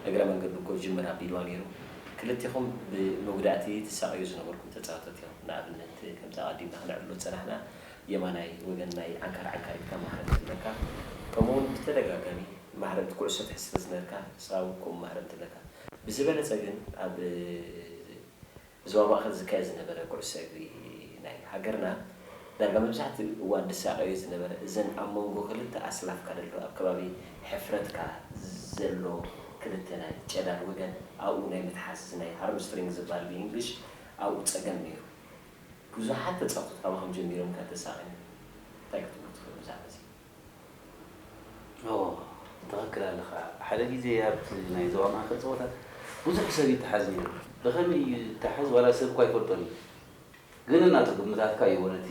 እግረ መንገዱ እኮ ጅምር ኣቢልዋ ነይሩ። ክልቴኹም ብመጉዳእቲ ትሳቐዩ ዝነበርኩም ተጻወትቲ ኢኹም። ንኣብነት፣ ከምቲ ኣቐዲምና ክነዕልሎ ዝጸናሕና፣ የማናይ ወገን ናይ ዓንካር ዓንካሪትካ ማህረም ትብለካ፣ ከምኡውን ብተደጋጋሚ ማህረምቲ ኩዕሶ ትሕዝ ስለ ዝነበርካ፣ ንስኻ እውን ከምኡ ማህረምቲ ኣለካ። ብዝበለጸ ግን ኣብ ዞባ ማእከል ዝካየድ ዝነበረ ኩዕሶ እግሪ ናይ ሃገርና፣ ዳርጋ መብዛሕትኡ እዋን ዝሳቐዮ ዝነበረ፣ እዘን ኣብ መንጎ ክልተ ኣስላፍካ ዘሎ፣ ኣብ ከባቢ ሕፍረትካ ዘሎ ክልተ ናይ ጨዳል ወገን፣ ኣብኡ ናይ ምትሓዝ፣ እዚ ናይ ሃምስትሪንግ ዝበሃል ብእንግሊሽ፣ ኣብኡ ጸገም ነይሩ። ብዙሓት ተጻወትቲ ካባኹም ጀሚሮም ከኣ ተሳቒዮም። እንታይ ክትብሉ ትኽእሉ ብዛዕባ እዚ? ኦ፣ ትኽክል ኣለኻ። ሓደ ግዜ ኣብቲ ናይ ዞባ ማእከል ጸወታ ብዙሕ ሰብ ይተሓዝ ነይሩ። ብኸመይ እዩ ይተሓዝ ዋላ ሰብ እኳ ኣይፈልጦን እዩ። ግን እናቱ ግምታትካ እዩ ነቲ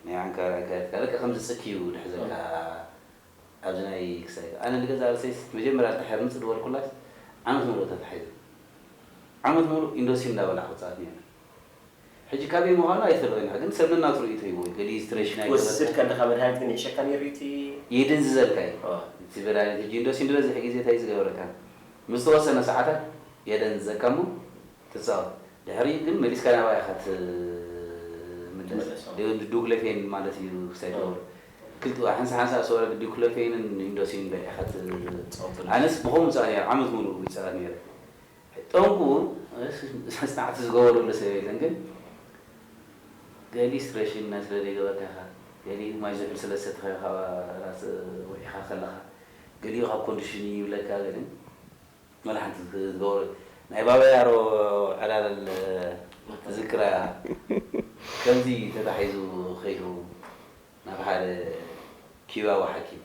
ናይ ዓንካር ኣካየድካ። ልክዕ ከምዚ ጽኪ እዩ ድሕዘካ ኣብዚ ናይ ክሳይ። ኣነ ንገዛ ርእሰይስ መጀመርያ ድሕር ምጽእ ዝበልኩላስ ዓመት ሙሉእ ተታሒዘ። ዓመት ሙሉእ ኢንዶሲን እንዳበላዕኩ ክጻወት ነይረ። ሕጂ ካበይ ምዃኑ ኣይፈልጥን ኢና፣ ግን ሰብ ነናቱ ርእይቶ ይህቦ እዩ። ገሊኡ ስትሬሽን ወስድ ኣይገበርካን። ከለኻ መድሃኒት ግን ይሕሸካ ነይሩ እቲ የደንዝዘልካ እዩ። ኦ። እቲ መድሃኒት ሕጂ ኢንዶሲን ዝበዝሕ ግዜ እንታይ እዩ ዝገበረካ? ምስ ተወሰነ ሰዓታት የደንዝዘካ እሞ ትጻወት። ድሕሪኡ ግን መሊስካ ናባይ ኢኻ ትምለስ። ትምለስ፣ ኦ። ዲ-፣ ዲክሎፌን ማለት እዩ ክሳይ ኦ። ትገብር። ክልተ ሓንሳ ሓንሳ ዝወረደ ዲክሎፌንን ኢንዶሲን በሊዕኻ ት-፣ ትጻወት። ኣነስ ብኸምኡ ምጻእ ነይረ፣ ዓመት ሙሉእ ይጻወት ነይረ። ጠንቁ፣ መጽናዕቲ ዝገበረሉ ሰብ የለን፣ ግን ገሊ ስትሬሽን ናይ ስለ ዘይገበርካ ኢኻ፣ ገሊ ማይ ዝሑል ስለ ዝሰተኻ ኢኻ፣ ራስ ውዒኻ ከለኻ፣ ገሊኡ ካብ ኮንዲሽን እዩ ይብለካ፣ ገሊ መላ ሓንቲ ዝገበሩ ናይ ባባ ያሮ ዕላል ትዝክራ ኢኻ። ከምዚ ተታሒዙ ኸይዱ ናብ ሓደ ኪባዊ ሓኪም።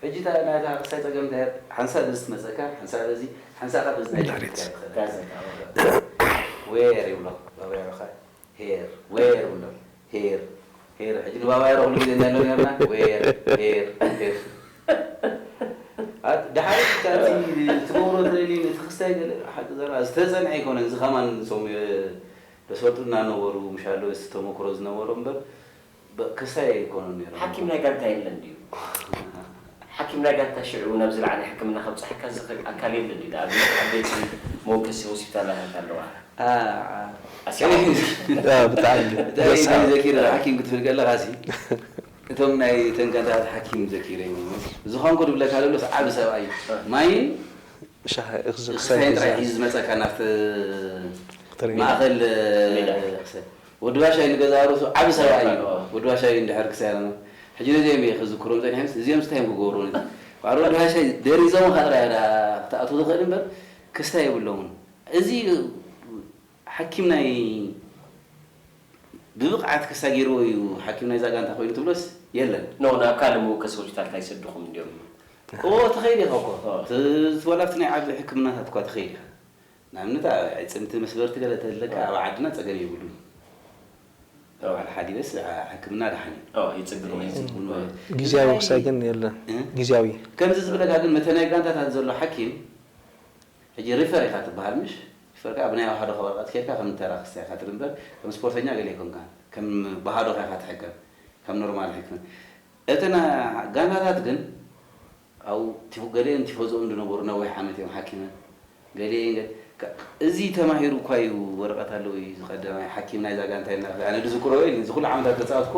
ሕጂ እታ ናይታ ክሳይ ጸገም እንታይ እያ? ሓንሳእ በዚ ትመጸካ፣ ሓንሳእ በዚ፣ ሓንሳእ ካብ በዚ ናይ ድሕሪት። ድሕሪት ትመጸካ። ዳዘካ። ዌር ይብሎ፣ ባባ ያሮኻ። ሄር፣ ዌር ይብሎ። ሄር፣ ሄር። ሕጂ ንባባ ያሮ ኩሉ ግዜ እንታይ ንብሎ ነርና? ዌር፣ ሄር፣ ሄር። ኣት-፣ ደሓር ብቻ እቲ ትገብሮ ትሬኒንግ፣ እቲ ክስታይ ገለ ሓቂ ዘረባ ዝተጸንዐ ኣይኮነን። እዚ ከማን እቶም፣ እ፣ ዘሰልጥኑና ነበሩ፣ ምሻሎ፣ እዚ ተመክሮ ዝነበሮ እምበር፣ በ-፣ ክስታይ ኣይኮኑን ነይሮም። ሓኪም ናይ ጋንታ የለን ድዩ? ሓኪም ናይ ጋንታ ሽዑ ናብ ዝለዓለ ሕክምና ከብጽሓካ ዝኽእል ኣካል የለን ድዩ? ንኣብነት ዓበይቲ መወከሲ ሆስፒታላት ኣለዋ። አ፣ አ። ኣስያም። አ፣ ብጣዕሚ። እንታይ ደስ ኢሉ ዘኪረ፣ ሓኪም ክትብል ከለኻ ሲ፣ እቶም ናይ ተንከታት ሓኪም ዘኪረ እዩ። ዝኾንኩ ድብለካ ዘሎ ዓቢ ሰብኣይ እዩ። አ። ማይን ሻሂ፣ እኽስ-፣ ክሳይን ጥራይ ክሳይን ሒዙ ዝመጸካ ናብቲ ትሬኒንግ። ማእከል፣ ሜዳ። ክሳይ። ወዲ ባሻይ ንገዛ ርእሱ ዓቢ ሰብኣይ እዩ። ኦ። ወዲ ባሻይ እንድሕር ክሳይ ኣለና። ሕጂ ነዚኦም እየ ክዝክሮም ጸኒሐ፣ ምስ እዚኦም ስታይ እዮም ክገብሩ ነቲ። ባዕሉ ወዲ ባሻይ ደሪዞም ኻ ጥራይ ዳ-፣ ክትኣትዉ ትኽእል እምበር ክስታይ የብሎምን። እዚ ሓኪም ናይ ብብቕዓት ክሳይ ገይርዎ እዩ ሓኪም ናይዛ ጋንታ ኮይኑ ትብሎስ የለን። ኖ፣ ናብ ካልእ መወከሲ ሆስፒታል እንታይ ይሰድኹም እንዲዮም? ኦ፣ ትኸይድ ኢኻ እኮ። ኦ። ት-፣ ወላ ኣብቲ ናይ ዓቢ ሕክምናታት እኳ ትኸይድ ኢኻ። ንኣብነት፣ ኣብ ኣዕጽምቲ መስበርቲ ገለ ተለካ፣ ኣብ ዓድና ጸገም የብሉን። ኣብ ዓዲ ሓዲበስ፣ ዓ-፣ ሕክምና ደሓን እዩ። ኦ፣ ይጽግኑ። ይጽግኑ። ግዝያዊ ክሳይ ግን የለን። እ? ግዝያዊ። ከምዚ ዝብለካ ግን፣ መተ ናይ ጋንታታት ዘሎ ሓኪም፣ ሕጂ ሪፈር ኢኻ ትበሃል፣ ምሽ? ሪፈር ከኣ ብናይ ኣዋህዶ ወረቐት ኬድካ ከም ተራ ክስታይ ኢኻ ትብል እምበር፣ ከም ስፖርተኛ ገለ ኣይኮንካን። ከም ባህዶ ኢኻ ትሕከም፣ ከም ኖርማል ሕክምና። እተን ጋንታታት ግን፣ ኣብኡ ቲፎ-፣ ገሊአን ቲፎዞኦም ዝነበሩ ነዊሕ ዓመት እዮም ሓኪመን። ገሊአን ገ-፣ ካ-፣ እዚ ተማሂሩ እኳ እዩ ወረቐት ኣለዎ እዩ፣ እዚ ቀዳማይ ሓኪም ናይዛ ጋንታ ኢልና፣ ኣነ ዝዝክሮ የለን፣ እዚ ኩሉ ዓመታት ተጻወትኩ፣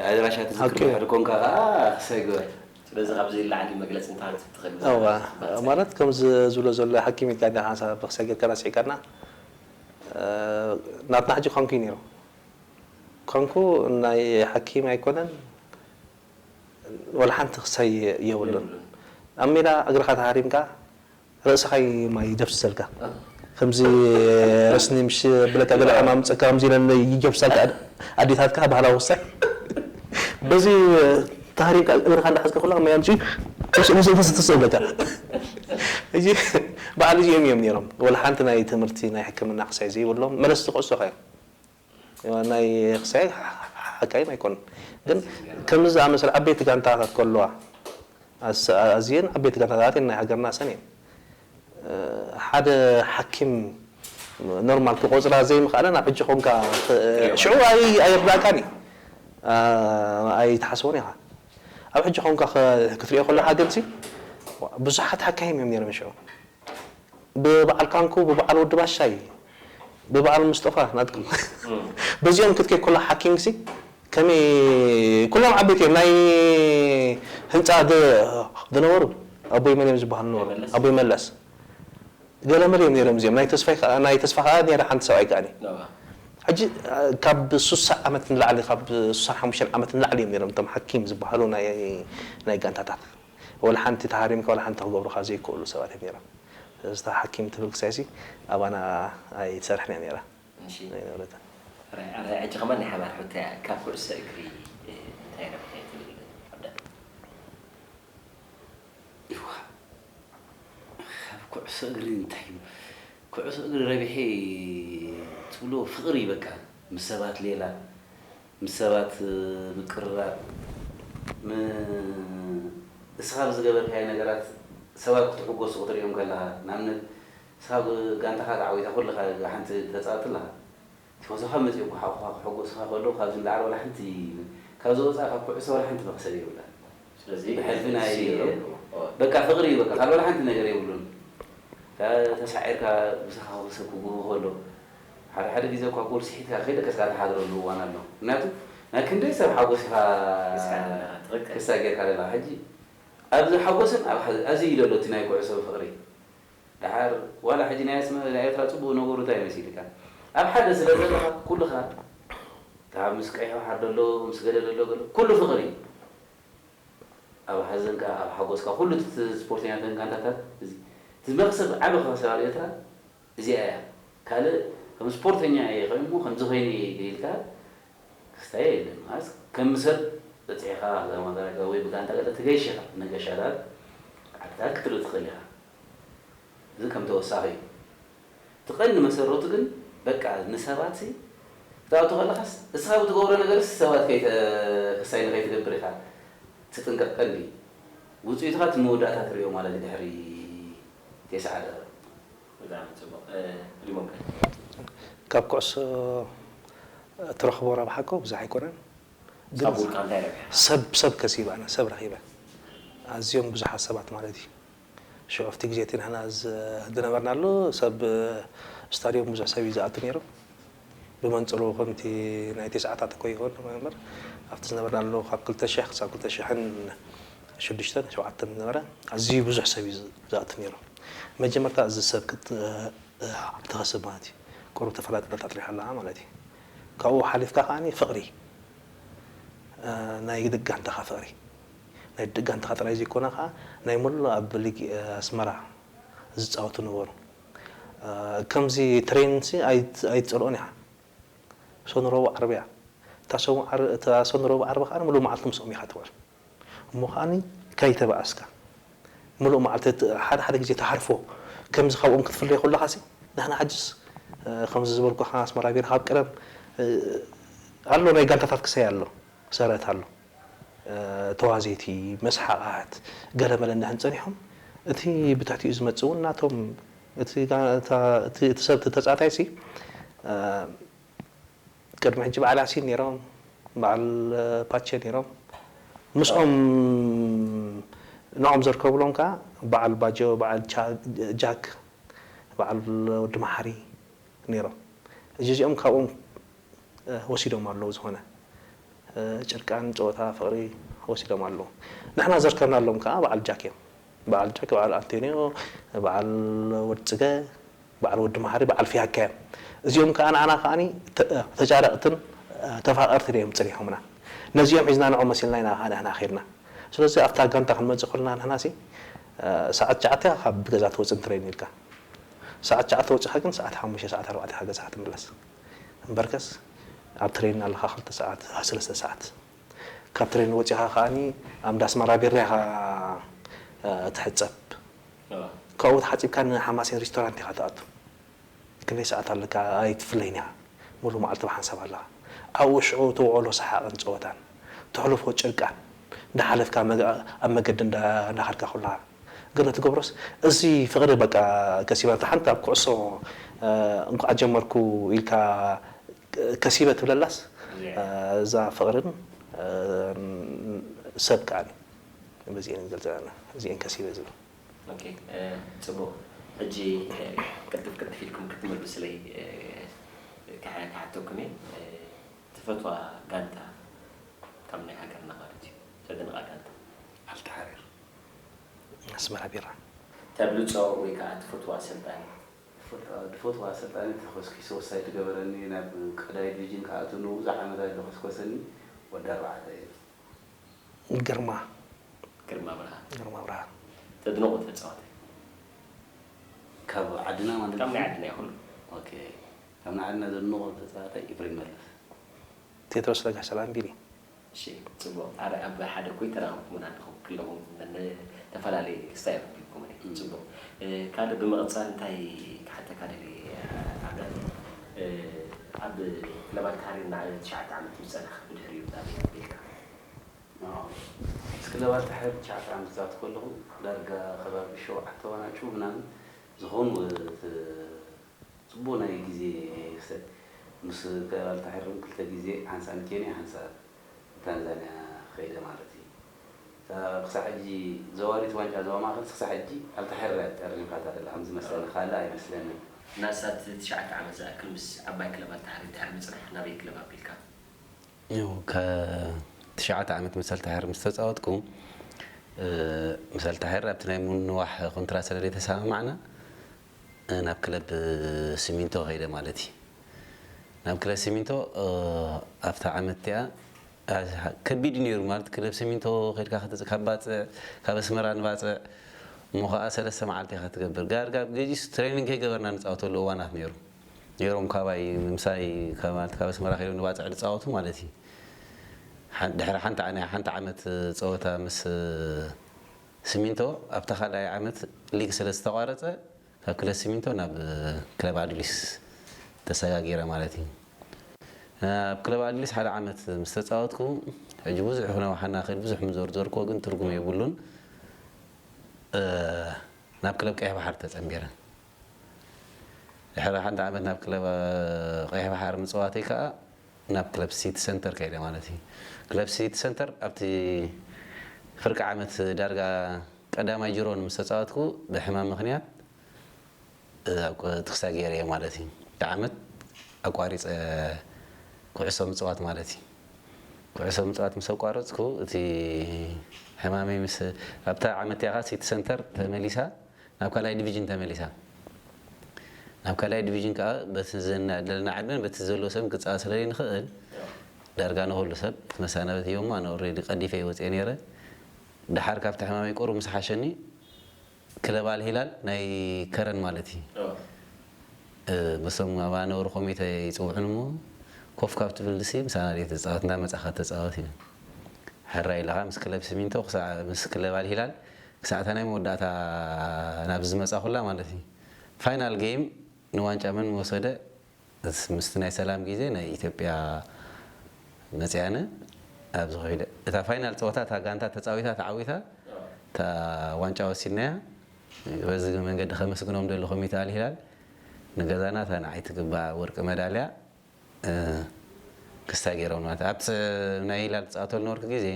ኣድራሻ ትዝክር ሓቂ እዩ። ድሕሪ ኮንካ ከኣ ክሳይ ግበር። ስለዚ ካብዚ ንላዕሊ መግለጺ እንተሃልቲ ትኽእል እዋ፣ ባጽዕ። ማለት ከምዚ ዝብሎ ዘሎ ሓኪም ኢልካ ዲኻ ሓንሳብ ብክሳይ ጌርካ ረሲዕካና? እ፣ ናትና ሕጂ ኮንኩ እዩ ነይሩ። ኮንኩ ናይ ሓኪም ኣይኮነን፣ ወላ ሓንቲ ክሳይ የብሉን። የብሉን። ኣብ ሜዳ እግርኻ ተሃሪምካ ርእስኻ እዩ ማይ ይደፍስሰልካ። እ። ከምዚ ረስኒ ምሽ ብለካ ገለ ሕማም ምጸካ ከምዚ ኢለ ይደፍሳልካ ኣድ-፣ ኣዴታትካ ባህላዊ ክሳይ። በዚ ተሃሪምካ እግርኻ እንዳሓዝካ ከለኻ ማይ ኣምጺኡ ተስ-፣ ተስ-፣ ተስ-፣ ተስ-፣ ይብለካ። እዚ በዓል እዚኦም እዮም ነይሮም። ወላ ሓንቲ ናይ ትምህርቲ ናይ ሕክምና ክሳይ ዘይብሎም መለስቲ ኩዕሶ ኻዮም። ናይ ክሳይ ሓካይም ኣይኮኑን። ግን ከምዚ ዝኣመሰለ ዓበይቲ ጋንታታት ከለዋ፣ ኣስ-፣ ኣዝየን ዓበይቲ ጋንታታት እየን ናይ ሃገርና ሰን እየን። ሓደ ሓኪም ኖርማል ክቆጽራ ዘይምኽኣለን ኣብ ሕጂ ኮንካ ክ-፣ ሽዑ ኣይ-፣ ኣይርዳእካን እዩ። ኣ-፣ ኣይትሓስቦን ኢኻ። ኣብ ሕጂ ኮንካ ክ-፣ ክትሪኦ ከለኻ ግን ሲ፣ ብዙሓት ሓካይም እዮም ነይሮም ሽዑ። ብበዓል ካንኩ፣ ብበዓል ወዲ ባሻይ፣ ብበዓል ሙስጠፋ ናትኩም። በዚኦም ክትከይ ኩላ ሓኪም ሲ ከመይ ኩሎም ዓበይቲ እዮም። ናይ ህንፃ ድ- ዝነበሩ ኣቦይ መን እዮም ዝበሃሉ ነበሩ? ኣቦይ መለስ። ገለመለ እዮም ነይሮም እዚኦም። ናይ ተስፋይ ከ- ናይ ተስፋ ከዓ ነይራ ሓንቲ ሰብኣይ ከዓኒ። ሕጂ ካብ ሱሳ ዓመት ንላዕሊ፣ ካብ ሱሳ ሓሙሽተ ዓመት ንላዕሊ እዮም ነይሮም እቶም ሓኪም ዝበሃሉ ናይ ናይ ጋንታታት። ወላ ሓንቲ ተሃሪምካ ወላ ሓንቲ ክገብሩኻ ዘይክእሉ ሰባት እዮም ነይሮም። ስለዚ እታ ሓኪም ትብል ክሳይሲ ኣባና ኣይትሰርሕን እያ ነይራ። እሺ። ናይ ንብረታ። ራይ ራይ ሕጂ ከማን ናይ ሓባር ሕቶ እያ ካብ ኩዕሶ እግሪ እንታይ ረብሐ ትብል? ኣብዳ ይዋ ካብ ኩዕሶ እግሪ እንታይ እዩ? ኩዕሶ እግሪ ረቢሐ ትብሎ ፍቕሪ እዩ በቃ ምስ ሰባት ሌላ ምስ ሰባት ምቅርራብ ም- እስኻ ብዝገበርካዮ ነገራት ሰባት ክትሕጎሱ ክትሪኦም ከለኻ ንኣብነት እስኻ ጋንታኻ ተዓዊታ ኩልኻ ሓንቲ ተፃወት ኣለኻ ቲፎዞኻ መፂኡ ክሓቑኻ ክሕጎስኻ ከለዉ ካብዚ ንላዕሊ ዋላ ሓንቲ ካብ ዝወፃ ካብ ኩዕሶ ዋላ ሓንቲ መኽሰብ የብላ ስለዚ ብሕልፊ ናይ በቃ ፍቕሪ እዩ በቃ ካልእ ዋላ ሓንቲ ነገር የብሉን ተሳዒርካ ምሳኻ ክሰብ ክጉህ ከሎ ሓደ ሓደ ግዜ እኳ ጎል ስሒትካ ከይደ ከስካ ተሓድረሉ እዋን ኣሎ ምክንያቱ ናይ ክንደይ ሰብ ሓጎስ ኢኻ ክሳ ጌርካ ኣለኻ ሕጂ ኣብዚ ሓጎስን ኣብዚ እዩ ዘሎ እቲ ናይ ኩዕሶ ፍቕሪ ደሓር ዋላ ሕጂ ናይ ኣስመ ናይ ኤርትራ ጽቡቕ ነገሩ እንታይ መሲልካ ኣብ ሓደ ስለ ዘለኻ ኩልኻ ካብ ምስ ቀይሕ ባሕር ዘሎ ምስ ገለ ዘሎ ገለ ኩሉ ፍቕሪ እዩ ኣብ ሓዘንካ ኣብ ሓጎስካ ኩሉ እቲ ስፖርተኛታት ጋንታታት እዚ እቲ መኽሰብ ዓቢ ከኽሰብ ኣብ ኤርትራ እዚኣ እያ ካልእ ከም ስፖርተኛ እየ ኮይኑ ከምዚ ኮይኑ እየ ኢልካ ክስታይ የለን ማለት ከም ሰብ በፂሕካ ዘማጋረጋ ወይ ብጋንታ ገለ ትገይሽ ኢኻ ንገሻታት ዓድታት ክትርኢ ትኽእል ኢኻ እዚ ከም ተወሳኺ እዩ እቲ ቀንዲ መሰረቱ ግን በቃ ንሰባት ሲ ክትኣቱ ከለኻስ እስኻ ብትገብሮ ነገርስ ሰባት ከይተ ክሳይ ንኸይትገብር ኢኻ ትጥንቀቕ ቀንዲ ውፅኢትኻ እቲ መወዳእታ ትሪኦ ማለት እዩ ድሕሪ ቴስዓ ደቕቕ ብጣዕሚ ፅቡቅ ሊሞከ ካብ ኩዕሶ ትረኽቦ ረብሓ እኮ ብዙሕ ኣይኮነን ግን ሳብ ውልቃ እንታይ ረብሓ ሰብ ሰብ ከሲበ ኣነ ሰብ ረኺበ ኣዝዮም ብዙሓት ሰባት ማለት እዩ ሽዑ ኣብቲ ግዜ እቲ ንሕና ዝነበርናሉ ሰብ ስታድዮም ብዙሕ ሰብ እዩ ዝኣቱ ነይሩ ብመንፅሩ ከምቲ ናይ ተስዓታት እኮ ይኸውን እምበር ኣብቲ ዝነበርናሉ ካብ ክልተ ሽሕ ክሳብ ክልተ ሽሕን ሽዱሽተን ሸውዓተን ዝነበረ ኣዝዩ ብዙሕ ሰብ እዩ ዝኣቱ ነይሩ መጀመርታ እዚ ሰብ ትኸስብ ማለት እዩ ቁሩብ ተፈላጥነት ኣጥሪሓ ኣለኻ ማለት እዩ ካብኡ ሓሊፍካ ከዓ ፍቕሪ ናይ ደቂ ጋንታኻ ፍቕሪ ናይ ደቂ ጋንታኻ ጥራይ ዘይኮነ ከዓ ናይ ሙሉእ ኣብ ሊግ ኣስመራ ዝፃወቱ ነበሩ ከምዚ ትሬን ሲ ኣይትፀልኦን ኢኻ ሰኑ ረቡዕ ዓርቢ እያ እታ ሰኑ ዓር- እታ ሰኑ ረቡዕ ዓርቢ ከዓ ሙሉእ መዓልቲ ምስኦም ኢኻ ትውዕል እሞ ከዓ ከይተባኣስካ ሙሉእ መዓልቲ እቲ ሓደ ሓደ ግዜ ትሃርፎ ከምዚ ካብኦም ክትፍለዮ ከለኻ ሲ ንሕና ሕጅስ ከምዚ ዝበልኩኻ ኣስመራ ቢርካ ኣብ ቀደም ኣሎ ናይ ጋንታታት ክሳይ ኣሎ ሰረት ኣሎ ተዋዜቲ መስሓቓት ገለመለ እንዳሕን ፀኒሖም እቲ ብትሕቲኡ ዝመፅእ እውን ናቶም እቲ ሰብ ተፃታይ ሲ ቅድሚ ሕጂ በዓል ያሲን ነይሮም፣ በዓል ፓቸ ነይሮም። ምስኦም ንዖም ዘርከብሎም ከዓ በዓል ባጆ፣ በዓል ጃክ፣ በዓል ወዲ መሓሪ ነይሮም። ሕጂ እዚኦም ካብኦም ወሲዶም ኣለዉ ዝኾነ ጭርቃን ጸወታ ፍቕሪ ወሲዶም ኣለዉ። ንሕና ዘርከብናሎም ከዓ በዓል ጃክ እዮም። በዓል ጃክ፣ በዓል ኣንቶንዮ፣ በዓል ወዲ ጽገ፣ በዓል ወዲ መሓሪ፣ በዓል ፊያካ እዮም። እዚኦም ከዓ ንዓና ከዓ ተጫረቕትን ተፋቐርትን እዮም ፅኒሖምና። ነዚኦም ሒዝና ንዖም መሲልና ኢና ከዓ ንሕና ከይድና። ስለዚ ኣብታ ጋንታ ክንመፅእ ከለና ንሕና ሲ ሰዓት ትሽዓተ ካብ ገዛ ትወፅእ እንትረይን ኢልካ ሰዓት ትሽዓተ ወፂኻ ግን ሰዓት ሓሙሽተ ሰዓት ኣርባዕተ ኢኻ ገዛኻ ትምለስ። እምበርከስ ኣብ ትሬን ኣለኻ ክልተ ሰዓት ሰለስተ ሰዓት ካብ ትሬን ወፂኻ ከዓኒ ኣብ እንዳ ኣስመራ ቢራ ኢኻ ትሕፀብ። ካብኡ ተሓፂብካ ንሓማሴን ሪስቶራንት ኢኻ ትኣቱ። ክንደይ ሰዓት ኣለካ ኣይትፍለይን ኢኻ። ሙሉእ መዓልቲ ብሓንሳብ ኣለኻ። ኣብኡ ሽዑ እቲ ውዕሎ ሰሓቕን ፀወታን፣ ተሕልፎ ጭርቃን፣ እንዳሓለፍካ ኣብ መገዲ እንዳኸድካ ከለኻ ገለ ትገብሮስ፣ እዚ ፍቕሪ በቃ ከሲባ፣ እታ ሓንቲ ኣብ ኩዕሶ እንቋዕ ጀመርኩ ኢልካ ከሲበ ትብለላስ፣ እዛ ፍቕርን ሰብ ከዓኒ በዚኤን ይገልፃ፣ እዚኤን ከሲበ ዝብል። ኦኬ፣ እ፣ ጽቡቕ። ሕጂ፣ እ፣ ቅልጥፍ ቅልጥፍ ኢልኩም ክትመልሱለይ፣ እ፣ ክሓ-፣ ክሓተኩም እየ። እ፣ ትፈትዋ ጋንታ ካብ ናይ ሃገርና ማለት እዩ። ተድንቓ ጋንታ። ኣልተሓሪር። ኣስመራ ቢራ። ተብልጾ ወይ ከኣ ትፈትዋ ኣሰልጣኒ? ዝፈትዋ፣ ዝፈትዋ ኣሰልጣኒ ተኾስኪሱ ወሳይ ትገበረኒ፣ ናብ ቀዳይ ዲቪዥን ክኣቱ ንብዙሕ ዓመታት ዝኾስኮሰኒ ወዲ ኣርባዕተ እዩ። ግርማ። ግርማ ብርሃን። ግርማ ብርሃን። ተድንቑ ተጻዋታይ? ካብ ዓድና ማለት ካብ ናይ እዩ? ዓድና ይኹን። ኦኬ። ካብ ናይ ዓድና ዘድንቑ ተጻዋታይ ኤፍሬም መለስ። ቴድሮስ ለገሰ ላምቢኒ። እሺ፣ ጽቡቕ። ኣረ፣ ኣብ ሓደ እኮ ኣይተራኸብኩምን ኣለኹም፣ ክለኹም ን-፣ ዝተፈላለየ ክስታይ ረኺብኩምን እዩ። እም። ጽቡቕ። እ፣ ካልእ ብምቕጻል እንታይ ክሓተካ ደልየ፣ ዓብዳን? እ፣ ኣብ ክለብ ኣልታሕሪር ንዓል ትሽዓተ ዓመት ምስ ጸናሕካ ብድሕሪኡ ናበይ ኣቢልካ? ኣዎ። ምስ ክለብ ኣልታሕሪር ትሽዓተ ዓመት ክጻወት ከለኹ ዳርጋ ከባቢ ሸውዓተ ዋላ ጭው ምናምን ዝኸውን ት-፣ ጽቡቕ ናይ ግዜ ክሰ-፣ ምስ ክለብ ኣልታሕሪር ክልተ ግዜ፣ ሓንሳእ ንኬንያ፣ ሓንሳእ ንታንዛንያ ከይደ ማለት እዩ። እታ ክሳዕ ሕጂ ዘዋሪት ዋንጫ ዞባ ማእከል ክሳዕ ሕጂ ኣልታሕሪር እያ ተጠርኒፋታ ዘላ፣ ከም ዝመስለኒ፣ ካልእ ኣይመስለንን። ናሳት ትሽዓተ ዓመት ዝኣክል ምስ ዓባይ ክለብ ኣልታሕሪር ድሕሪ ምጽናሕ ናበይ ክለብ ኣቢልካ? ያው፣ ከ-፣ ትሽዓተ ዓመት ምስ ኣልታሕሪር ምስ ተጻወትኩ፣ እ፣ ምስ ኣልታሕሪር ኣብቲ ናይ ምንዋሕ ኮንትራት ስለ ዘይተሰማማዕና፣ እ፣ ናብ ክለብ ሲሚንቶ ከይደ ማለት እዩ። ናብ ክለብ ሲሚንቶ፣ እ፣ ኣብታ ዓመት እቲኣ፣ እ፣ ከቢድ እዩ ነይሩ ማለት፣ ክለብ ሲሚንቶ ከይድካ ክትጽ-፣ ካብ ባጽዕ፣ ካብ ኣስመራ ንባጽዕ፣ እሞ ኸኣ ሰለስተ መዓልቲ ኢኻ ትገብር። ጋር፣ ጋር ገዚስ ትሬኒንግ ከይገበርና ንጻወተሉ እዋናት ነይሩ። ነይሮም ካባይ፣ ምሳይ፣ ካብ፣ ማለት፣ ካብ ኣስመራ ከይዶም ንባጽዕ ዝጻወቱ ማለት እዩ። ሓን-፣ ድሕሪ ሓንቲ ዓ-፣ ናይ ሓንቲ ዓመት ጸወታ ምስ ሲሚንቶ፣ ኣብታ ካልኣይ ዓመት ሊግ ስለ ዝተቋረጸ፣ ካብ ክለብ ሲሚንቶ ናብ ክለብ ኣድሊስ ተሰጋጊረ ማለት እዩ። ኣብ ክለብ ኣድሊስ ሓደ ዓመት ምስ ተጻወትኩ፣ ሕጂ ብዙሕ ክነውሓና ክእል፣ ብዙሕ ምዞርዞርክዎ ግን ትርጉም የብሉን። እ፣ ናብ ክለብ ቀይሕ ባሕሪ ተጸንቢረ። ድሕሪ ሓንቲ ዓመት ናብ ክለብ፣ እ፣ ቀይሕ ባሕሪ ምጽዋተይ ከኣ ናብ ክለብ ሲቲ ሰንተር ከይደ ማለት እዩ። ክለብ ሲቲ ሰንተር ኣብቲ ፍርቂ ዓመት ዳርጋ ቀዳማይ ጅሮን ምስ ተጻወትኩ ብሕማም ምኽንያት፣ እ፣ ኣብ ቁ-፣ ትኽሳ ገይረ እየ ማለት እዩ። እቲ ዓመት ኣቋሪጸ ኩዕሶ ምጽዋት ማለት እዩ። ኩዕሶ ምጽዋት ምስ ኣቋረጽኩ፣ እቲ ሕማመይ ምስ፣ ኣብታ ዓመት እቲኣ ከኣ ሲቲ ሰንተር ተመሊሳ፣ ናብ ካልኣይ ዲቪዥን ተመሊሳ። ናብ ካልኣይ ዲቪዥን ከኣ በቲ ዘና-፣ ዘለና ዓድን በቲ ዘሎ ሰብን ክጻወት ስለ ዘይንኽእል፣ ዳርጋ ንኹሉ ሰብ መሰናበት ሂቦማ፣ ኣነ ኦልሬዲ ቀዲፈ እየ ወጺኤ ነይረ። ደሓር ካብቲ ሕማመይ ቁሩብ ምስ ሓሸኒ፣ ክለብ ኣል ሂላል ናይ ከረን ማለት እዩ። ኦ። እ፣ ምስቶም ኣብ ኣነውሪ ኮሚተ ይጽውዑን እሞ፣ ኮፍ ካብ ትብል ድሲ ምሳና ደይ ተጻወት፣ እንዳመጻኻ ተጻወት እዩ። ሕራይ ኢልኻ ምስ ክለብ ሲሚንቶ ክሳዕ፣ ምስ ክለብ ኣል ሂላል ክሳዕ እታ ናይ መወዳእታ ናብ ዝመጻኹላ ማለት እዩ። ፋይናል ጌም ንዋንጫ መን ምወሰደ? እስ-፣ ምስቲ ናይ ሰላም ግዜ ናይ ኢትዮጵያ መጽያነ ኣብዚ ኸይደ። እታ ፋይናል ጸወታ እታ ጋንታ ተጻዊታ ተዓዊታ፣ እታ ዋንጫ ወሲድናያ። በዚ መንገዲ ከመስግኖም ደሊ ኮሚተ ኣል ሂላል ንገዛና እታ ንዓይ ትግባእ ወርቂ መዳልያ፣ እ፣ ክስታይ ገይሮም ማለት። ኣብቲ ናይ ሂላል ትጻወተሉ ነበርኩ ግዜ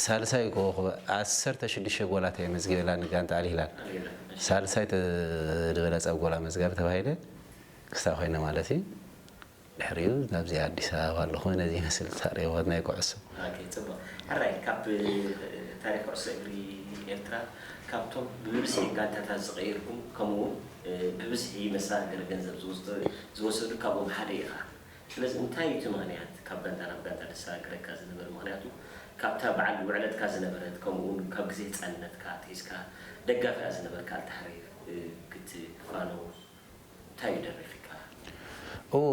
ሳልሳይ ኮኾብ ዓሰርተ ሽዱሽተ ጎላት እየ መዝጊበላ ንጋንታ ኣል ሂላል። ኣል ሂላል፣ እሺ። ሳልሳይ ተ-፣ ዝበለጸ ጎል ኣመዝጋቢ ተባሂለ ክስታይ ኮይነ ማለት እዩ። ድሕሪኡ ናብዚ ኣዲስ ኣበባ ኣለኹ። ነዚ ይመስል ታሪኽዎት ናይ ኩዕሶ። ኦኬ፣ ጽቡቕ። ሕራይ፣ ካብ ታሪኽ ኩዕሶ እግሪ ኤርትራ፣ ካብቶም ብብዝሒ ጋንታታት ዝቐየርኩም፣ ከምኡ እውን፣ እ፣ ብብዝሒ መሰጋገሪ ገንዘብ ዝወስዱ፣ ዝወሰዱ ካብኦም ሓደ ኢኻ። ስለዚ እንታይ እዩ እቲ ምኽንያት ካብ ጋንታ ናብ ጋንታ ዘሰጋግረካ ዝነበረ? ምኽንያቱ ካብታ በዓል ውዕለትካ ዝነበረት፣ ከምኡ እውን ካብ ግዜ ህጻንነትካ ኣትሒዝካ ደጋፊኣ ዝነበርካ ኣልታሕሪር፣ እ፣ ክትፋነው እንታይ እዩ ደሪኽካ? እዎ፣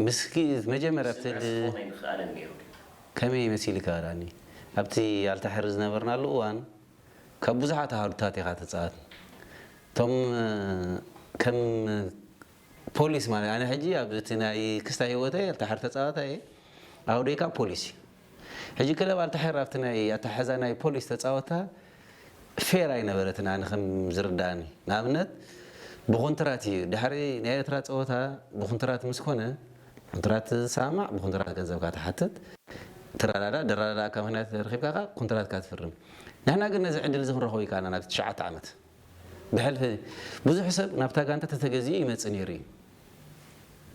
ምስኪ መጀመርያ ኣብቲ ስድራ ል-፣ ስድራ ናይ ምኽኣልን ነይሩ ድዩ? ከመይ መሲልካ ደኣኒ? ኣብቲ ኣልታሕሪር ዝነበርናሉ እዋን ካብ ብዙሓት ኣሃዱታት ኢኻ ትጻወት። እቶም፣ እ፣ ከም ፖሊስ ማለት፣ ኣነ ሕጂ ኣብ እቲ ናይ ክስታይ ህይወተይ ኣልታሕሪር ተጻዋታይ እየ፣ ኣሃዱይ ከኣ ፖሊስ እዩ። ሕጂ ክለብ ኣልታሕሪር ኣብቲ ናይ ኣተሓሕዛ ናይ ፖሊስ ተጻወታ ፌር ኣይነበረትን፣ ኣነ ከም ዝርድኣኒ። ንኣብነት ብኮንትራት እዩ፣ ድሕሪ ናይ ኤርትራ ጸወታ ብኮንትራት ምስ ኮነ፣ ኮንትራት ዝሰማማዕ ብኮንትራት ገንዘብካ ትሓትት፣ ትረዳዳእ፣ ዝረዳዳእካ ምኽንያት ረኺብካ ከኣ ኮንትራትካ ትፍርም። ንሕና ግን ነዚ ዕድል እዚ ክንረኽቦ ይከኣልና። ናብቲ ትሽዓተ ዓመት ብሕልፊ ብዙሕ ሰብ ናብታ ጋንታ ተተገዚኡ ይመጽእ ነይሩ እዩ።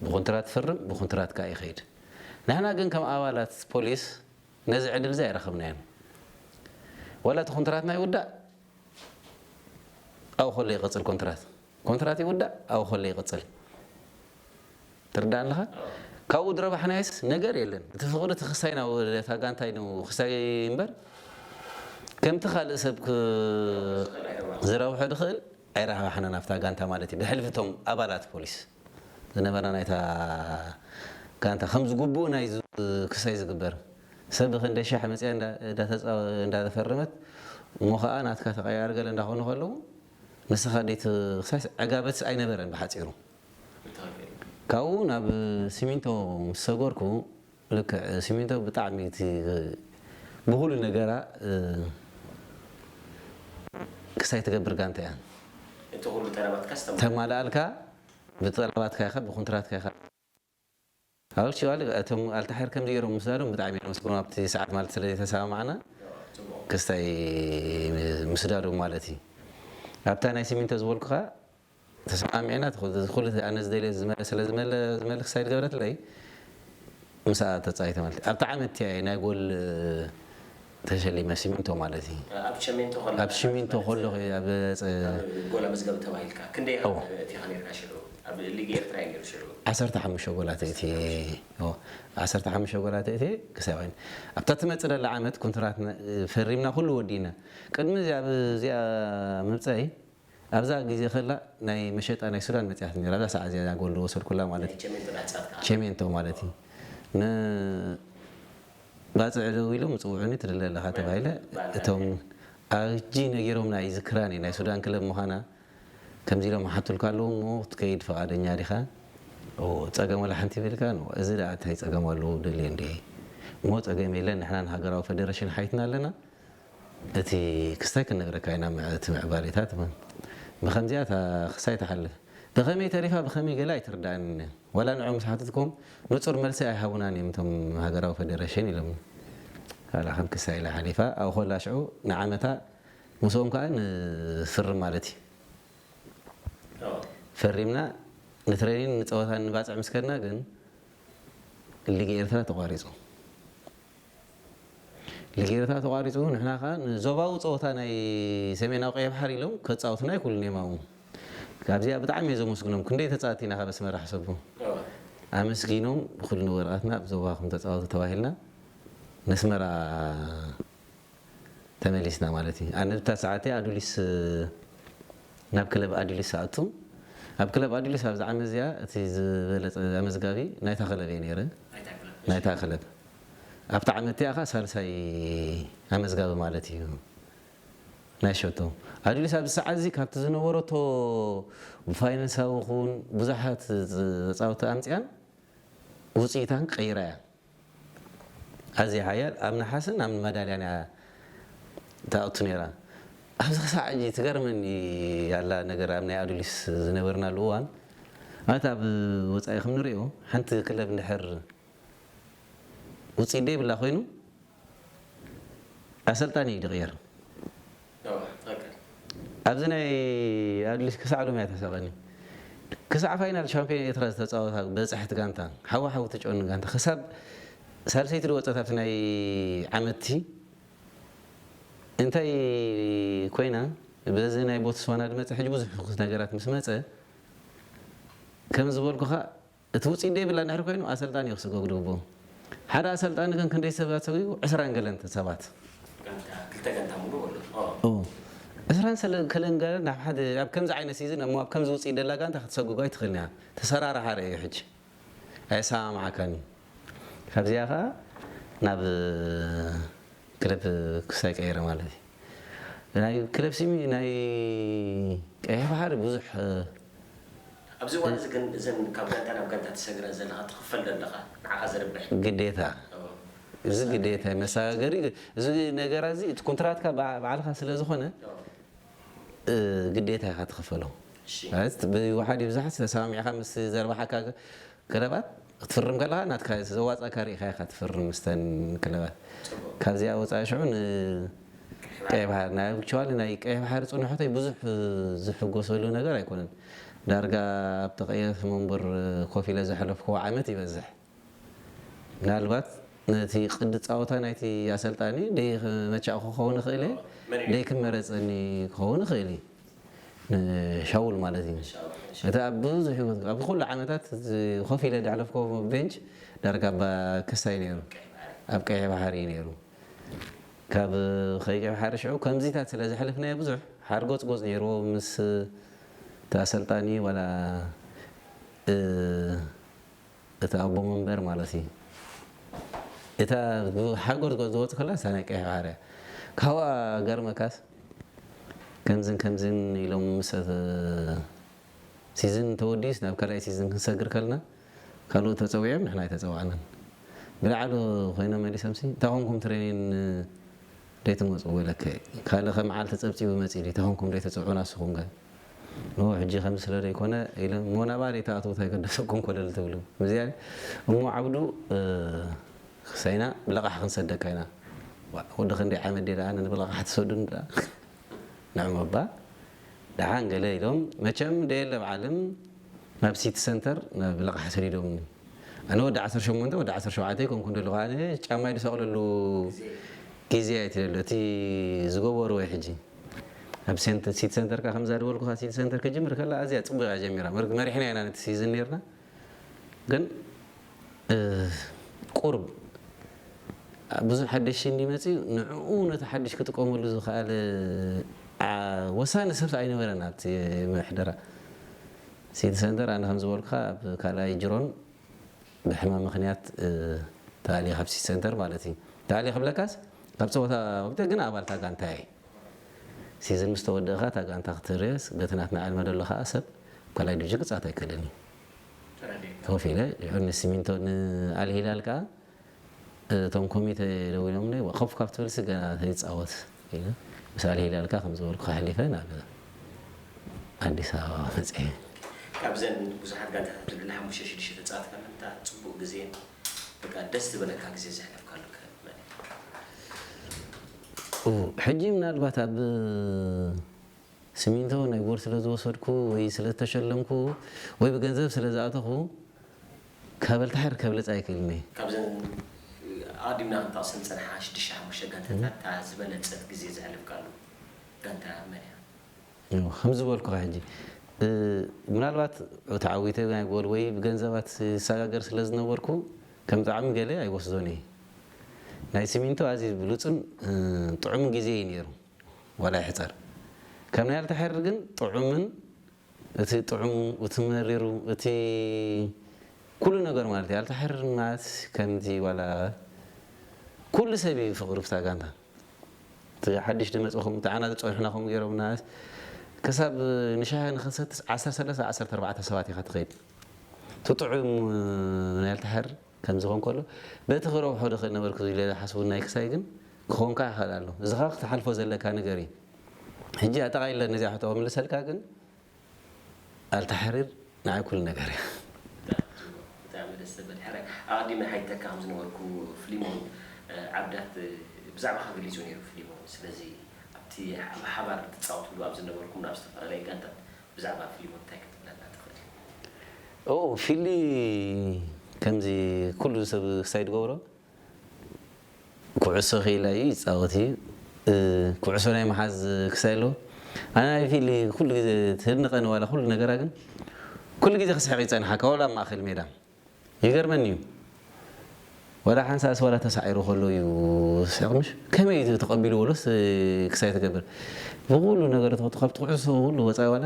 ብኮንትራት ትፈርም፣ ብኮንትራት ከኣ ይኸይድ። ንሕና ግን ከም ኣባላት ፖሊስ ነዚ ዕድል እዚ ኣይረኸብናዮን። ዋላ እቲ ኮንትራትና ይውዳእ፣ ኣብኡ ከሎ ይቕጽል ኮንትራት። ኮንትራት ይውዳእ፣ ኣብኡ ከሎ ይቕጽል። ትርዳእ ኣለኻ? ካብኡ ዝረባሕናዮስ ነገር የለን። እቲ ፍቕሪ እቲ ክሳይ ናብ እታ ጋንታ እዩ ክሳይ እምበር፣ ከምቲ ካልእ ሰብ ክ-፣ ዝረብሖ ዝኽእል ኣይረባሕናን ኣብታ ጋንታ ማለት እዩ። ብሕልፊ እቶም ኣባላት ፖሊስ ዝነበረ ናይታ ጋንታ ከም ዝግብኡ ናይ ዝ-፣ ክሳይ ዝግበር ሰብ ብክንደይ ሻሕ መፅያ እንዳ-፣ እንዳተፃወ-፣ እንዳተፈረመት እሞ ከዓ ናትካ ተቐያሪ ገለ እንዳኾኑ ከለዉ ንስኻ ደይ ት-፣ ክሳይ ዕጋበትስ ኣይነበረን ብሓፂሩ። ካብኡ ናብ ሲሚንቶ ምስ ሰገርኩ ልክዕ ሲሚንቶ ብጣዕሚ እቲ ብኹሉ ነገራ እ፣ ክሳይ ትገብር ጋንታ እያ። እቲ ኩሉ ጠለባትካ ዝተማ- ተማልኣልካ ብጠለባትካ ኢኻ ብኮንትራትካ ኢኻ። ኣብ ሽዋል እቶም ኣልታሓር ከምዚ ገይሮም ምስዳዶም ብጣዕሚ እዮም መስግኖም ኣብቲ ሰዓት ማለት ስለ ዘይተሰማማዕና ክስታይ ምስዳዶም ማለት እዩ። ኣብታ ናይ ሲሚንቶ ዝበልኩኻ ተሰማሚዕና፣ እቲ ኩሉ፣ እቲ ኩሉ ኣነ ዝደልዮ ዝመለ-፣ ስለ ዝመለ-፣ ዝመልክ ሳይድ ገብረትለይ፣ ምስኣ ተጻዊተ ማለት እዩ። ኣብታ ዓመት እቲኣ እየ ናይ ጎል ተሸሊመ፣ ሲሚንቶ ማለት እዩ። ኣብ ሸሜንቶ ከለኻ ኣብ ሽሚንቶ ማለት ከለኹ እየ፣ ኣብ ጸ-፣ ኣብ ጎል ኣመዝጋቢ ተባሂልካ። ክንደይ እዎ። ኣእቲኻ ነይርካ ሽዑ? ኣብ ሊግ ኤርትራ እዩ ነይሩ ሽዑ። ዓሰርተ ሓሙሽተ ጎላት እየ፣ እዎ፣ ዓሰርተ ሓሙሽተ ጎላት እየ ክሳብ ኮይኑ። ኣብታ ትመጽእ ዘላ ዓመት ኮንትራት ነ-፣ ፈሪምና፣ ኩሉ ወዲእና። ቅድሚ እዚኣ፣ እዚኣ ምብጻይ ኣብዛ ግዜ ከላ ናይ መሸጣ ናይ ሱዳን መጽያት ነይራ። ኣብዛ ሰዓት እዚኣ ጎል ዝወሰድኩላ ማለት እዩ። ቸሜንቶ ዳሕጻት ከኣ። ቸሜንቶ ማለት እዩ። ን-፣ ባጽዕ ደው ኢሎም ምጽውዑኒ ትደሊ ኣለኻ ተባሂለ። ባንዳ እቶም ነይሩ። ኣጂ ነጊሮምና ይዝክራኒ ናይ ሱዳን ክለብ ምዃና። ከምዚ ኢሎም ሓቱልካ ኣለዉ እሞ ክትከይድ ፍቓደኛ ዲኻ? ኦ፣ ጸገም ወላ ሓንቲ ይበልካ? ኖ፣ እዚ ደኣ እንታይ ጸገም ኣለዎ? ደልየ እንድየ። እሞ ጸገም የለን፣ ንሕና ንሃገራዊ ፈደረሽን ሓይትና ኣለና። እቲ ክስታይ ክንነግረካ ኢና፣ ምዕ-፣ እቲ ምዕባሌታት። ብኸምዚኣ እታ ክስታይ ትሓልፍ። ብኸመይ ተሪፋ፣ ብኸመይ ገለ ኣይትርዳእንን። ዋላ ንዕኦም ምስ ሓተትኩም፣ ንጹር መልሲ ኣይሃቡናን እዮም እቶም ሃገራዊ ፈደረሽን ኢሎም። ዋላ ከም ክስታይ ኢላ ሓሊፋ፣ ኣብኡ ከላ ሽዑ ንዓመታ ምስኦም ከኣ ንፍርም ማለት እዩ። ኣዎ። ፈሪምና ንትሬኒን ንጸወታን ንባጽዕ ምስ ከድና ግን ሊግ ኤርትራ ተቋሪጹ። ሊግ ኤርትራ ተቋሪጹ፣ ንሕና ከኣ ንዞባዊ ጸወታ ናይ ሰሜናዊ ቀይሕ ባሕሪ ኢሎም ከጻውቱና ኣይክእሉን እዮም ኣብኡ። ካብዚኣ ብጣዕሚ እየ ዘመስግኖም። ክንደይ ተጻወትቲ ኢና ካብ ኣስመራ ሕሰቡ። ኣዎ። ኣመስጊኖም፣ ብኩሉ ወረቐትና ኣብ ዞባኹም ተጻወቱ ተባሂልና ነስመራ ተመሊስና ማለት እዩ። ኣነ ብታ ሰዓት እያ ኣዱሊስ፣ ናብ ክለብ ኣዱሊስ ኣቱ። ኣብ ክለብ ኣዱሊስ ኣብዚ ዓመት እዚኣ እቲ ዝበለጸ ኣመዝጋቢ ናይታ ክለብ እየ ነይረ። ናይታ ክለብ። ናይታ ክለብ። ኣብታ ዓመት እቲኣ ኸኣ ሳልሳይ ኣመዝጋቢ ማለት እዩ። ናይ ሸቶ። ኣዱሊስ ኣብዚ ሰዓት እዚ ካብቲ ዝነበረቶ ብፋይናንሳዊ ይኹን ብዙሓት ተጻወትቲ ኣምጺኣን ውጽኢታን ቀይራ እያ። ኣዝያ ሓያል ኣብ ነሓስን ኣብ መዳልያን እያ ትኣቱ ነይራ። ኣብዚ ክሳዕ ሕጂ ትገርመኒ ያላ ነገር ኣብ ናይ ኣዱሊስ ዝነበርናሉ እዋን፣ ማለት ኣብ ወጻኢ ከም ንሪኦ ሓንቲ ክለብ እንድሕር ውጽኢት ደይብላ ኮይኑ ኣሰልጣኒ እዩ ዝቕየር። ኣዎ፣ ትኽክል። ኣብዚ ናይ ኣድሊስ ክሳዕ ሎሚ እያ ተሳቐኒ። ክሳዕ ፋይናል ሻምፒዮን ኤርትራ ዝተጻወታ በጻሕቲ ጋንታ፣ ሓዊ ሓዊ ትጨኑ ጋንታ፣ ክሳብ ሳልሰይቲ ዝወጸት ኣብቲ ናይ ዓመትቲ እንታይ ኮይና፣ በዚ ናይ ቦትስዋና ዝመጸ ሕጂ ብዙሕ ፍኹስ ነገራት ምስ መጸ፣ ከም ዝበልኩኻ፣ እቲ ውጽኢት ደይብላ እንድሕር ኮይኑ፣ ኣሰልጣኒ እዩ ክስጎግ ዝግብኦ። ሓደ ኣሰልጣኒ ግን ክንደይ ሰባት ሰጒጉ? ዕስራን ገለን ሰባት። ጋንታ፣ ክልተ ጋንታ ሙሉእ ወሎ። ኦ። ኦ። ዕስራን ሰለ-፣ ከለን ገለን ናብ ሓደ፣ ኣብ ከምዚ ዓይነት ሲዝን፣ እሞ ኣብ ከምዚ ውጽኢት ደላ ጋንታ ክትሰጉግ ኣይትኽእልን እያ። ተሰራርሓ ርኣዮ ሕጂ። ኣየሰማምዓካን እዩ። ካብዚኣ ኸኣ ናብ ክለብ ክሳይ ቀይረ ማለት እዩ። ናይ ክለብ ሲሚ፣ ናይ ቀይሕ ባሕሪ ብዙሕ፣ እ፣ ኣብዚ እዋን እዚ ግን እዘን ካብ ጋንታ ናብ ጋንታ ትሰግረን ዘለኻ ትኽፈል ዘለኻ ንዓኻ ዘርብሕ። ግዴታ። ኦ። እዚ ግዴታ እዩ። መሰጋገሪ፣ እዚ ነገር እዚ እቲ ኮንትራትካ በዓ-፣ ባዕልኻ ስለ ዝኾነ፣ ኦ። እ፣ ግዴታ ኢኻ ትኽፈሎ። እሺ። ማለት ብዋሓድ ይብዛሕ ተሰማሚዕካ ምስ ዘርባሓካ ክለባት ክትፍርም ከለኻ ናትካ ዘዋጻካ ርኢኻ ኢኻ ትፍርም ምስተን ክለባት። ጽቡቕ። ካብዚኣ ወጻኢ ሽዑ ን-፣ ቀይሕ ቀይ ባሕሪ ናይ ኣክቹዋሊ ናይ ቀይ ባሕሪ ጽንሖተይ ብዙሕ ዝሕጎሰሉ ነገር ኣይኮነን። ዳርጋ ኣብ ተቐየስ መንበር ኮፍ ኢለ ዘሕለፍኩዎ ዓመት ይበዝሕ። ምናልባት ነቲ ቅዲ ጻወታ ናይቲ ኣሰልጣኒ ደይ መቻእኹ ክኸውን ይኽእል እየ፣ ደይ ክመረጸኒ ክኸውን ይኽእል እዩ። ንሻውል ማለት እዩ። እቲ ኣብ ብዙሕ ህይወት ኣብ ኩሉ ዓመታት እዚ ኮፍ ኢለ ዳሕለፍኮ ቤንች ዳርጋ ባ ክሳይ ነይሩ፣ ኣብ ቀይሕ ባሕሪ እዩ ነይሩ። ካብ ቀይሕ ባሕሪ ሽዑ ከምዚታት ስለ ዘሕለፍናዮ ብዙሕ ሓርጎጽጎጽ ነይርዎ ምስ እቲ ኣሰልጣኒ ዋላ እቲ ኣቦ መንበር ማለት እዩ። እታ ሓጎር ዝወፅ ከላ እሳ ናይ ቀይሕ ባሕሪ እያ። ካብኣ ገርመካስ ከምዝን ከምዝን ኢሎም ምስ ሲዝን ተወዲስ ናብ ካልኣይ ሲዝን ክንሰግር ከልና ካልኦት ተፀዊዖም ንሕና ኣይተፀዋዕናን። ብላዕሊ ኮይኖም መሊሶምሲ እንታይ ኮንኩም ትሬኒን ደይትመፁ ወለከ ካልእ ከመዓልቲ ፀብፂቡ መፂ እንታይ ኮንኩም ደይተፀውዑና ንስኹም ከ ኖ ሕጂ ከምዚ ስለ ዘይኮነ ኢለ እሞ ናባሪ ተኣትዉ እንታይ ገደሰኩም ኮለል ትብሉ። እዚኣ እሞ ዓብዱ ክሳይና ብለቓሕ ክንሰደካ ኢና። ወዲ ክንደይ ዓመት ደኣ ኣነ ብለቓሕ ትሰዱን ደኣ ንዕሞ እባ ደሓን ገለ ኢሎም መቸም ደየለ በዓልም ናብ ሲቲ ሰንተር ናብ ለቓሕ ሰዲዶምኒ። ኣነ ወዲ ዓሰርተ ሸሞንተ ወዲ ዓሰርተ ሸውዓተ ይኮንኩ እንደለኹ ኣነ ጫማይ ዝሰቕለሉ ግዜ ኣይትደሎ እቲ ዝገበርዎ ሕጂ ኣብ ሲቲ ሰንተር ካ ከምዛ ዝበልኩኻ ሲቲ ሰንተር ክጅምር ከላ ኣዝያ ፅቡቅ እያ ጀሚራ። መሪሕና ኢና ነቲ ሲዝን ነርና ግን ቁርብ ብዙሕ ሓደሽ እንዲመፅኡ ንዕኡ ነቲ ሓድሽ ክጥቀመሉ ዝኽኣለ ወሳኒ ሰብ ኣይነበረን ኣብቲ ምሕደራ ሲቲ ሰንተር ኣነ ከም ዝበልኩኻ ኣብ ካልኣይ ጅሮን ብሕማም ምክንያት ተኣልየ ካብ ሲቲ ሰንተር ማለት እዩ ተኣልየ ክብለካስ ካብ ፀወታ ወቅቲ ግን ኣባልታ ጋንታ እየ ሲዝን ምስ ተወደእካ እታ ጋንታ ክትርእስ በቲ ናትና ዕድመ ዘሎ ከዓ ሰብ ካልኣይ ድርጅት ክፃወት ኣይክእልን እዩ ኮፍ ኢለ ንሲሚንቶ ንኣልሂላል ከዓ እቶም ኮሚተ ደዊሎምለይ ኮፍ ካብ ትብልሲ ገና ይፃወት ኢለ ምስ ኣልሂላልካ ከም ዝበልኩ ከሕሊፈ ናብ ኣዲስ ኣበባ መፅአ ካብዘን ብዙሓት ጋንታታት ልዕሊ ሓሙሽተ ሽዱሽተ ተፃወት ከለምታ ፅቡቅ ግዜ በቃ ደስ ዝበለካ ግዜ ዘሕለፍካሉ ክለብ መን እዩ? ሕጂ ምናልባት ኣብ ስሚንቶ ናይ ቦርድ ስለ ዝወሰድኩ ወይ ስለ ዝተሸለምኩ ወይ ብገንዘብ ስለ ዝኣተኹ ካብ ኣልታሕር ከብልፅ ኣይክእልን እየ። ካብዘን ኣቐዲምና ክንጠቕሰን ዝፀናሕና ሽዱሽተ ሓሙሽተ ጋንታታት እታ ዝበለፀት ግዜ ዘሕለፍካሉ ጋንታ መን እያ? ከም ዝበልኩኻ ሕጂ ምናልባት ተዓዊተ ናይ ጎል ወይ ብገንዘባት ይሰጋገር ስለ ዝነበርኩ ከም ጣዕሚ ገለ ኣይወስዶን እየ ናይ ሲሚንቶ ኣዝዩ ብሉፅን ጥዑምን ግዜ እዩ ነይሩ ዋላ ይሕፀር ከም ናይ ኣልታሕር ግን ጥዑምን እቲ ጥዑሙ እቲ መሪሩ እቲ ኩሉ ነገር ማለት እዩ ኣልታሕር ማለት ከምዚ ዋላ ኩሉ ሰብ እዩ ፍቅሪ ብታ ጋንታ እቲ ሓድሽ ዝመፅኹም እቲ ዓና ዝፀንሑና ከምኡ ገይሮምና ክሳብ ንሻሂ ንክንሰትስ ዓሰርተ ሰለስተ ዓሰርተ ኣርባዕተ ሰባት ኢኻ ትኸይድ እቲ ጥዑም ናይ ኣልታሕር ከምዚ ኾን ከሎ በቲ ክረብሖ ዶ ክእል ነበርኩ ኢለ ዝሓስቡ ናይ ክሳይ ግን ክኾንካ ይኽእል ኣሎ እዚ ኸዓ ክትሓልፎ ዘለካ ነገር እዩ ሕጂ ኣጠቓሊለ ነዚኣ ሕቶ ክምልሰልካ ግን ኣልታሕሪር ንዓይ ኩሉ ነገር እያ። ብጣዕሚ ደስ ዘብል ሕራይ ኣቐዲመ ሓይተካ ከም ዝነበርኩ ፍሊሞን ዓብዳት ብዛዕባኻ ገሊፁ ነይሩ ፍሊሞን ስለዚ ኣብቲ ብሓባር ትፃወትሉ ኣብ ዝነበርኩም ናብ ዝተፈላለዩ ጋንታት ብዛዕባ ፍሊሞን እንታይ ክትብለና ትኽእል? ኦ ፊሊ ከምዚ ኩሉ ሰብ ክሳይ ዝገብሮ ኩዕሶ ክኢላ እዩ ይፃወት እዩ ኩዕሶ ናይ መሓዝ ክሳይ ኣሎ ኣነ ናይ ፊሊ ኩሉ ግዜ ትድንቐኒ ዋላ ኩሉ ነገራ ግን ኩሉ ግዜ ክስሕቕ ይፀንሓካ ዋላ ኣብ ማእኸል ሜዳ ይገርመኒ እዩ ዋላ ሓንሳእስ ዋላ ተሳዒሩ ከሎ እዩ ስሕቕ ምሽ ከመይ እዩ ተቐቢሉ ወሎስ ክሳይ ትገብር ብኩሉ ነገር ካብቲ ኩዕሶ ኩሉ ወፃኢ ዋላ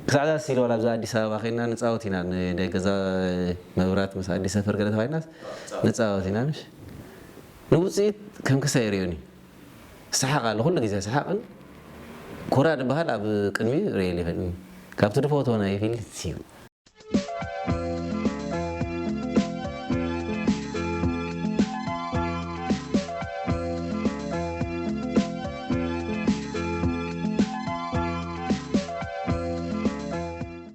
ክሳዕ ዛስ ኢለ ዋላ ኣብዛ ኣዲስ ኣበባ ኸይድና ንፃወት ኢና ንደይ ገዛ መብራት ምስ ኣዲስ ሰፈር ገለ ተባሂልናስ ንፃወት ኢና ምሽ ንውፅኢት ከም ክሳይ ይርእዮን እዩ ሰሓቕ ኣሎ ኩሉ ግዜ ሰሓቕን ኮራ ዝበሃል ኣብ ቅድሚ ርእየል ይፈልኒ ካብቲ ድፈትዎ ናይ ፊልድ እዩ